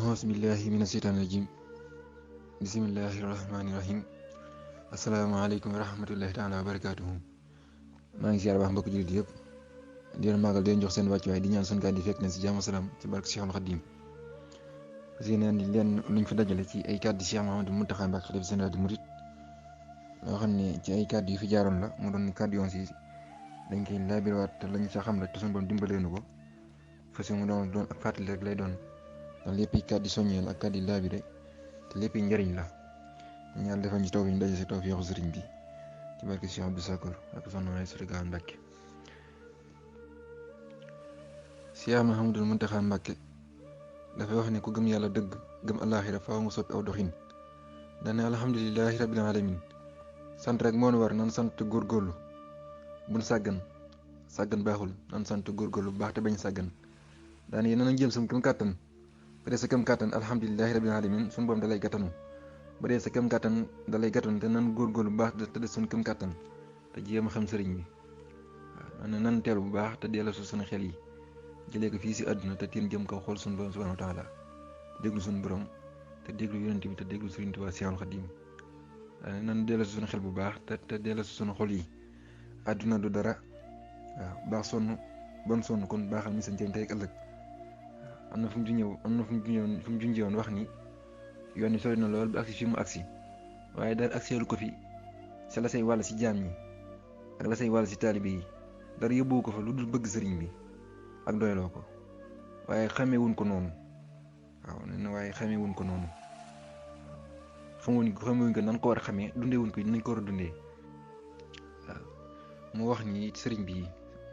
Auzubillahi mina sheytaani rajim. Bismillahi rahmaani rahim. Asalaamaaleykum wa rahmatullahi taala wa barakaatuhu. maa ngi ziar baax mbokk jullit yëpp di leen màggal di leen jox seen wàccuwaay di ñaan sunu kàddu fekk leen si jàmm salaam ci barke Cheikhul Khadim. parce que neen leen luñ fa dajale ci ay kàddu Cheikh Mouhamadou Mountakha Mbacké xalifa général des mourides loo xam ne ci ay kàddu yu fi jaaroon la mu doon kàddu yoon si dañ koy laabirwaat te lañ sa xam rek te suñu borom dimbaleenu ko fas mu doon ak fàttali rek lay doon ndax lépp yi kàddu soññeel ak kàddu laabire te lépp njëriñ la ñu yàlla defal ñu taw bi ñu daje si taw fi yaxu sëriñ bi ci barke Cheikh Abdou Sakor ak soxna May Sërga Mbàkke. Cheikh Mouhamadou Mountakha Mbacké dafay wax ne ku gëm yàlla dëgg gëm àllaaxira faaw nga soppi aw doxin daane alhamdulilahi rabbil alamin sant rek moo nu war nan sant góorgóorlu buñ sàggan baaxul nan sant góorgóorlu bu baax te bañ sàggan daane yéen nañ jëm sam këm kàttan ba dee sa këm kàttan alhamdulilahi rabbil alamin suñu borom dalay gàttanu ba dee sa këm kàttan dalay gàttanu te nan góorgóorlu bu baax te des suñu këm kàttan te jéem a xam sëriñ bi waaw nan teel bu baax te delloo suñu xel yi jëlee ko fii si àdduna te tiin jëm kaw xool suñu borom subhanahu wa taala te déglu suñu borom te déglu yonent bi te déglu Sëriñ Tuubaa Seexul Xadiim nan delloo suñu xel bu baax te delloo suñu xol yi àdduna du dara waaw baax sonn bon sonn kon baaxal mi sa njëriñ tey ak ëllëg am na fu mu junjee woon wax ni yoon wi sori na lool ba agsi fi mu agsi waaye dara agseelu ko fi sa la say wàll si jaam ñi ak la say wàll si taalibe yi dara yóbbuwu ko fa lu dul bëgg sëriñ bi ak doyloo ko waaye xamee wuñ ko noonu waaw nee na waaye xamee wuñ ko noonu xamee wuñ ko nan ko war a xamee dundee wuñ ko nañ ko war a dundee waaw mu wax ni sëriñ bi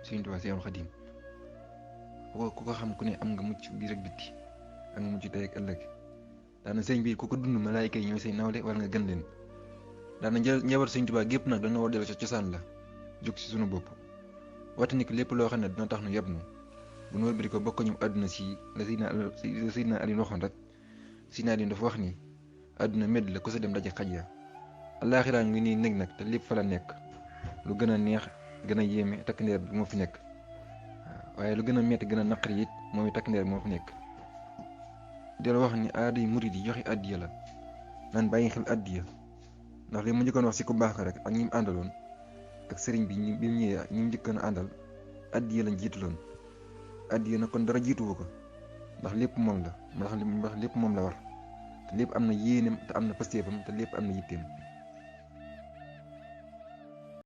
Sëriñ Tuubaa Seexul Xadiim ku ko xam ku ne am nga mucc biir ak bitti ak nga mucc tey ak ëllëg daana sëriñ bi ku ko dund malaayka yi ñooy say nawle wala nga gën leen daana njabar Sëriñ Tuubaa gépp nag dana war dellu sa cosaan la jóg si sunu bopp waxta ni ko lépp loo xam ne dina tax nu yab nu bu nu wëlbati ko bokk ñu àdduna si la Seydina Ali waxoon rek Seydina Ali dafa wax ni àdduna medd la ku sa dem daje xaj ya àllaaxiraa ngi nii nekk nag te lépp fa la nekk lu gën a neex gën a yéeme takk ndeer bi moo fi nekk waaye lu gën a metti gën a naqari it moom it takk ndeer bi moo fi nekk delloo wax ni aada yi murid yi joxe addiya la naan bàyyi xel addiya ndax li mu njëkkoon wax si ku baax rek ak ñi mu àndaloon ak sëriñ bi bi mu ñëwee ñi mu njëkkoon a àndal addiya lañ jiituloon addiya na kon dara jiituwu ko ndax lépp moom la ndax lépp moom la war te lépp am na yéeneem te am na pastéefam te lépp am na yitteem